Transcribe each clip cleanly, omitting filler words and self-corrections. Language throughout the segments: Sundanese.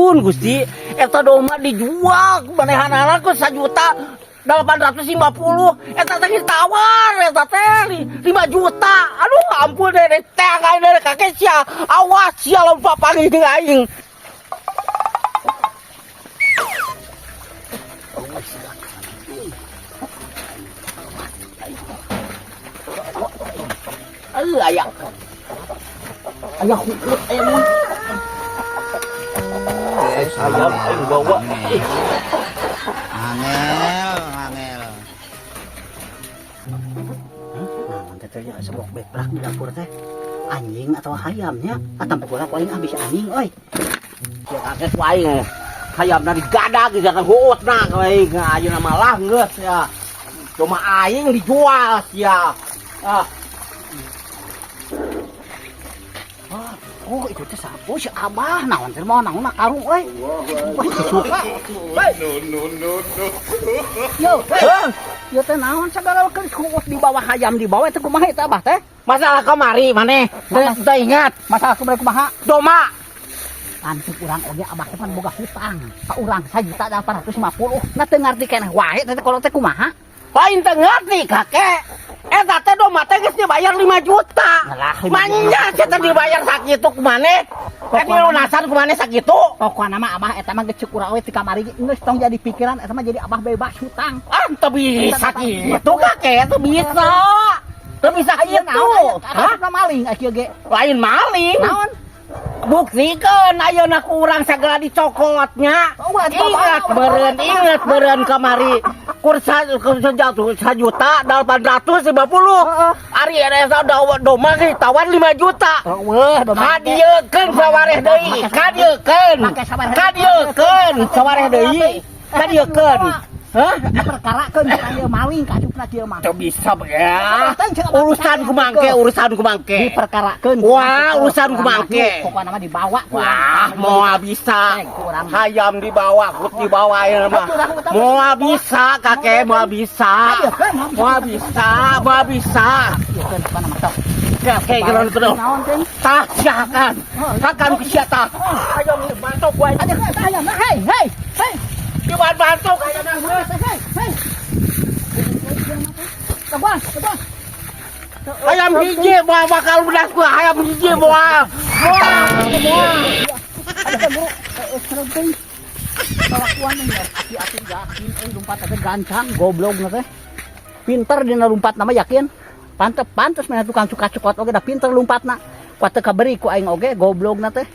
Ampun Gusti, eta domba dijual manehanana ku 1.850.000, eta teh geus tawar eta teh 5 juta. Aduh, ampun deh teh aing deh kakek sia. Awas sia lamun papanggih jeung aing. Aduh, aya. Aya huut aya mun. Ayam aing bawa. Angel, angel. Naon teh teh sebok beprak di dapur teh. Anjing atau hayamnya? Atau pukul aku aing habis anjing euy. Ya kakek ku aing. Hayamna digadag jangan huutna ku aing. Ayeuna malah geus ya. Cuma aing dijual sia. Ah. Oh, itu teh sapu si Abah naon teh mau naon karung euy. Wah, suka. No, no, no, no. Yo, heh. Yo teh naon sagala keur huut di bawah hayam di bawah teh kumaha eta Abah teh? Masalah kamari maneh. Teu ingat. Masalah kumaha kumaha? Doma. Lantik urang oge Abah teh pan boga hutang. Ka urang 1.850.000. Nah teu ngarti keneh wae teh kalau teh kumaha? Lain teu ngerti kakek. Eta teh domba teh geus dibayar 5 juta. Alah, Manya sia teh dibayar sakitu ku maneh? Eh dilunasan ku maneh sakitu? Pokona mah Abah eta mah geus ceuk urang we ti kamari geus tong jadi pikiran eta mah jadi Abah bebas hutang. Ah, teu bisa kitu kakek, teu bisa. Teu bisa kitu. Hah? Maling kieu ge. Lain maling. Naon? Buktikeun ayeuna ku urang sagala dicokotnya. Ingat beureun, ingat beureun kamari. Kursa kursa jatuh 1.850.000. Ari eta domba geus tawar 5 juta. Weuh, domba. Kadieukeun sawareh deui, kadieukeun. Kadieukeun sawareh deui. Kadieukeun. Hah? Perkarakeun ieu maling kasupna kieu mah. Teu bisa ya. Urusan ku mangke, urusan ku mangke. Diperkarakeun. Wah, urusan ku mangke. Pokona mah dibawa. Wah, moal bisa. Hayam dibawa, kut dibawa ya mah. Moal bisa, kakek, moal bisa. Moal bisa, moal bisa. Kakek kalau terus. Tah siakan. Kakan ku sia tah. Hayam bantok wae. Ada hayam, hei, hei, hei. Diban bantok hayam. Hei, hei. Teguan, teguan. Hayam hiji moal bakal lunas ku hayam hiji moal. Moal, moal. Ada buru, serempeng. Kelakuan nih, aki-aki yakin, lompat teh gancang, goblok teh. Pinter dina lompat nama yakin. Pantep pantes mana tukang cuka-cukot oge da pinter lompatna. Kuat teu kaberi ku aing oge goblok na teh.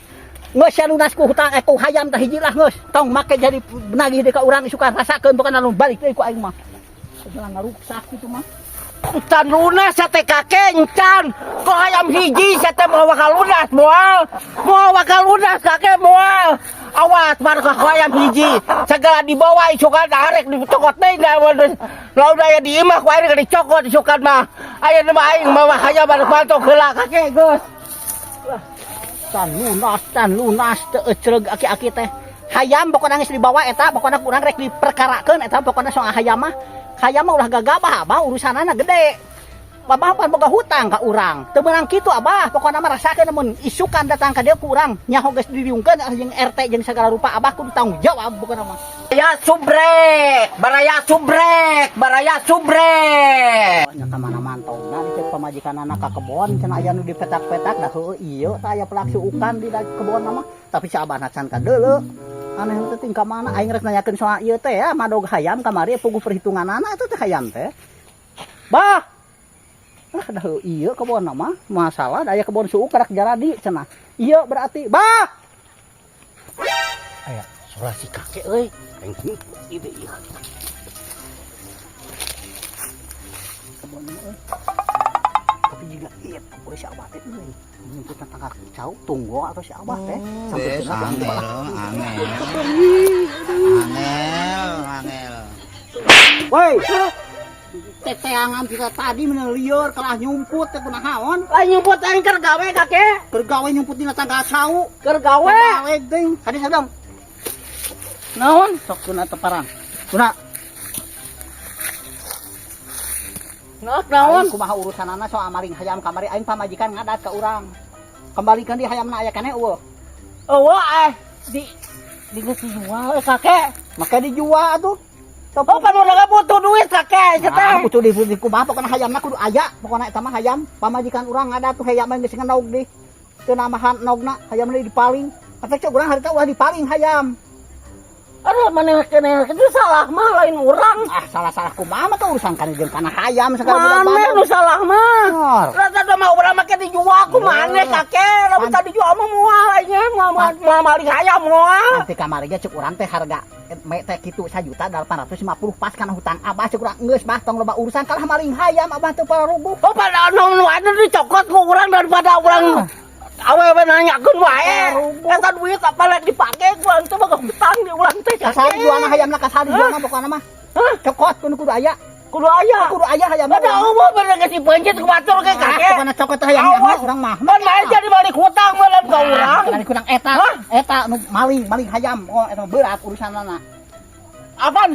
Geus sia lunas ku hutang ku hayam teh hiji lah geus. Tong make jadi nagih deui ka urang isukan rasakeun pokona nu balik deui ku aing mah. Segala ngaruksak kitu mah. Encan lunas sia teh kakek encan. Kok hayam hiji sia teh moal bakal lunas moal. Moal bakal lunas kakek moal. Awas marka hayam hiji segala dibawa isukan arek dicokot deui da lamun aya di imah ku aing dicokot isukan mah. Ayeuna mah aing mawa hayam anu pantok heula kakek geus. Can lunas, can lunas teu ecreug aki-aki teh. Hayam pokona geus dibawa eta pokona kurang rek diperkarakeun eta pokona soal hayam mah. Hayam mah ulah gagabah abah urusanana gede. Abah pan boga hutang ka urang. Teu meunang kitu abah pokona mah rasakeun mun isukan datang ka dieu ku urang nyaho geus diriungkeun jeung RT jeung sagala rupa abah kudu tanggung jawab pokona mah. Ya subrek, baraya subrek, baraya subrek. Nya ka mana mantongna di teh pamajikanana ka kebon cenah aya nu dipetak-petak da heueuh ieu tah aya pelak suukan di kebon mah tapi si abahna can kadeuleu. Aneh teh ting ka mana aing rek nanyakeun soal ieu teh ya madog hayam kamari puguh perhitunganana eta teh hayam teh. Bah. Ah dah ieu kebon mah masalah aya kebon suuk karak jaradi cenah. Ieu berarti bah. Aya suara si kakek euy. Aing ieu ieu. Kebon euy. Tapi juga ieu euy si abah teh euy. Nyumput tangga cau tunggu atau si abah teh sampai Bes, cenah angel, angel. Angel, angel. Woi. Teteangan kita tadi menang liur kalah nyumput teh kunaon? Lah nyumput aing keur gawe kakek. Keur gawe nyumput dina tangga cau. Keur gawe. Gawe deui. Kadi sadam. Naon? Sok kuna teparang. Kuna. Naon? Kumaha urusanana soal maling hayam kamari aing pamajikan ngadat ka urang. Kembalikan di hayamna aya keneh eueuh. Eueuh di Geus dijual eh, kakek. Maka dijual atuh. Oh, pan urang butuh duit, kakek sia teh. Ah, butuh di kumaha, pokona hayamna kudu aya, pokona eta mah hayam. Pamajikan urang ada tuh hayam geus ngenog di. Teu namahan nogna, hayamna dipaling. Kata cek urang harita ulah dipaling hayam. Aduh, maneh keneh itu salah mah lain urang. Ah, salah-salah kumaha mah urusan kan jeung kana hayam segala. Maneh nu salah mah. Bener. Rata mah urang make dijual ku maneh, kakek. Lamun tadi dijual mah moal aing moal moal maling hayam moal. Nanti kamari ge cek urang teh harga me teh kitu 1.850.000 pas kana hutang abah. Cek urang geus bah, tong loba urusan, kalah maling hayam abah teu pararuguh. Oh, pada nu nu anu dicokot ku urang daripada urang awewe nanyakeun wae. Eta duit apa lagi dipake ku urang teh boga hutang di urang teh, kakek. Kasari jualna hayamna, kasari jualna pokona mah. Hah? Cokot kudu kudu aya. Kudu aya. Kudu aya hayamna. Ada eueuh bener geus dipencet ku batur ge, Ah, kakek. pokona cokot teh hayam Awas. urang mah. Pan mah jadi balik hutang meureun ka urang. Dari kurang eta, Hah? eta nu maling, maling hayam. Oh, eta berat urusanana. Apaan?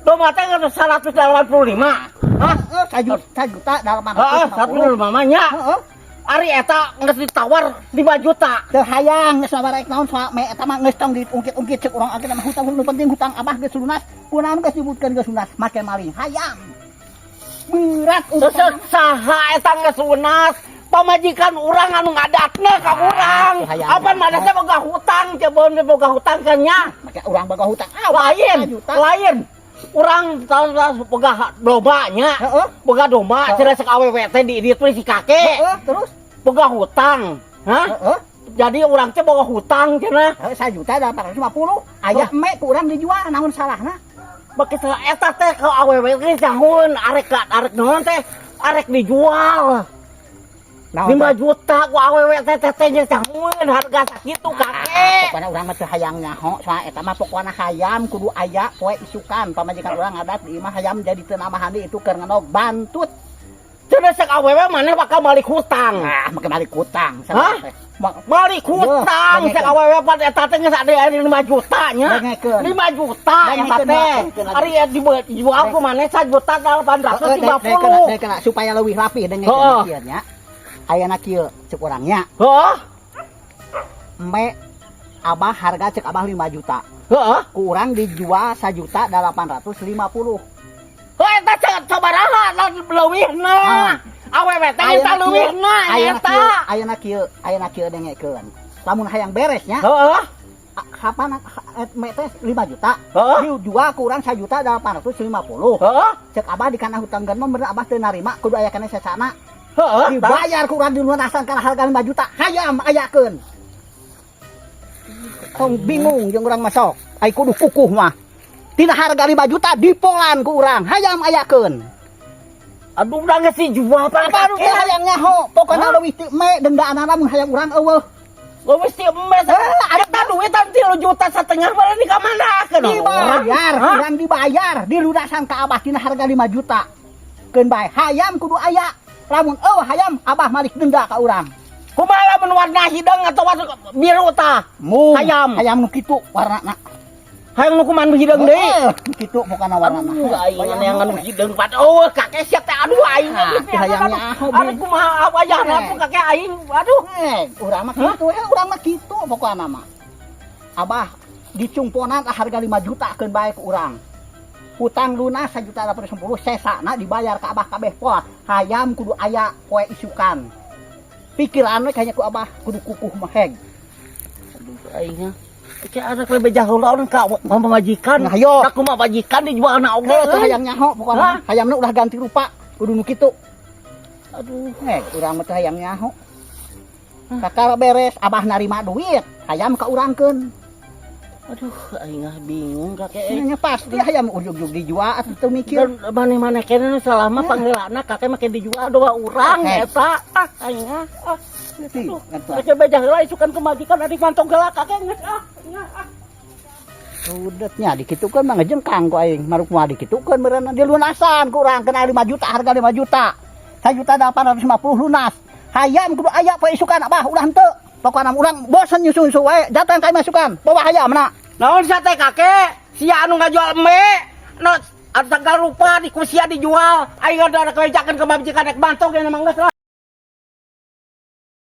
Domba teh geus 185. Hah? Heeh, 1 juta delapan Heeh, ratus lima puluh. 185 nya. Heeh. Ari eta geus ditawar 5 juta. Teu hayang geus sabarek naon soal me eta mah geus tong diungkit-ungkit cek urang akhirna mah hutang nu penting hutang abah geus lunas. Kunaon geus disebutkeun geus lunas make maling hayam. Berat Terus urusan. saha eta geus lunas? Pamajikan urang anu ngadatna ka urang. Ah, hayang. Apan maneh teh boga hutang, coba boga hutang kan nya. Make urang boga hutang. Ah, Lain, juta. lain. Urang tahun boga domba nya. Heeh. Boga domba, Heeh. cenah cek awewe teh di dieu si kakek. Heeh, terus Boga hutang. Hah? heeh. Jadi urang teh boga hutang cenah. Heeh, 1.850.000. Aya eme ku urang dijual naon salahna? Bagi eta teh ka awewe teh sahun arek arek naon teh arek dijual. Naon 5 juta ku awewe teh teh teh nya sahun harga sakitu, kakek. Pokoknya urang mah teu hayang nyaho soal eta mah, pokokna hayam kudu aya poe isukan pamajikan urang ngadat di imah, hayam jadi teu namahan deui itu keur ngenog bantut. Cenah cek awewe maneh bakal balik hutang. Ah, make balik hutang. Hah? Balik hutang Yo, cek awewe pan eta teh geus ada 5 juta nya. Dengekeun. 5 juta eta Dengekeun, teh. dengekeun. Ari dijual ku maneh 1.850.000. Dengekeun supaya leuwih rapi, dengekeun kieu nya. Ayana kieu cek urangnya. Heeh. Eme abah harga cek abah 5 juta. Heeh. Ku urang dijual 1.850.000. Oh, eta cek sabaraha lah leuwihna. Ah. Awewe teh eta leuwihna Ayeuna eta. kieu, ayeuna kieu, ayeuna kieu dengekeun. Lamun hayang beresnya, Heeh. kapan eme teh 5 juta. Heeh. Dijual ku urang 1.850.000. Heeh. Cek abah di kana hutang mah bener abah teu narima, kudu aya keneh sesana. Heeh. Dibayar ku urang dilunasan kana harga 5 juta. Hayam ayakeun. Tong bingung jeung urang masuk. Ai kudu kukuh mah. Tina harga 5 juta dipolan ku urang. Hayam ayakeun. Aduh, udah geus dijual pan Apa nu teh hayang nyaho? Pokona leuwih ti eme dendaanana mun hayam urang eueuh. Leuwih ti eme. Eta duit 3,5 juta mah di ka mana? Dibayar, urang dibayar, dilunasan ka abah tina harga 5 juta. Keun bae hayam kudu aya. Lamun eueuh hayam abah malik denda ka urang. Kumaha lamun warna hideung atau warna biru tah? Mung Hayam. Hayam nu kitu warnana. Hayam nu kumaha nu hideung deui? Heeh, kitu pokona warnana. Aduh, aing yang anu hideung pat. Oh, kakek sia teh aduh aing. Ah, teu hayang nyaho, Aduh, kumaha wayahna Eh. tuh kakek aing. Aduh. Eh, urang mah kitu, eh urang mah kitu pokona mah. Abah dicumponan harga 5 juta keun bae ku urang. Hutang lunas 1.850.000, sesana dibayar ka abah kabeh poa. Hayam kudu aya poe isukan. Pikiran we kayaknya ku abah kudu kukuh mah heg. Aduh, aing. Cek anak lebih jauh lawan ka pamajikan. Nah, ayo. Aku mah majikan dijual na oge. Heuh, teu hayang nyaho pokona. Hah? Hayamna ulah ganti rupa, kudu nu kitu. Aduh. Eh, urang mah teu hayang nyaho. Kakara beres, abah narima duit, hayam ka urangkeun. Aduh, aing ah bingung kakek. Nya pasti hayam ujug-ujug dijual atuh teu mikir. Dan maneh-maneh kene nu salah mah panggilana kakek make dijual doa urang Eh. eta. Ah, aing ah. Ah. Ti, Aduh, eta. rek beja heula isukan ke majikan adik mantong heula kakek geus ah. Aing ah. Sudutnya dikitukeun mah ngejengkang ku aing. Maruk mah dikitukeun meureun dilunasan ku urang kena 5 juta harga 5 juta. 1.850 lunas. Hayam kudu aya poe isukan abah ulah henteu. Pokona urang bosen nyusu-nyusu wae, datang ka imah isukan. Bawa hayamna. Naon sia teh kakek? Sia anu ngajual eme. No, anu sagala rupa di ku sia dijual. Aing ada rek bejakeun ke majikan rek mantong ge mah geus lah.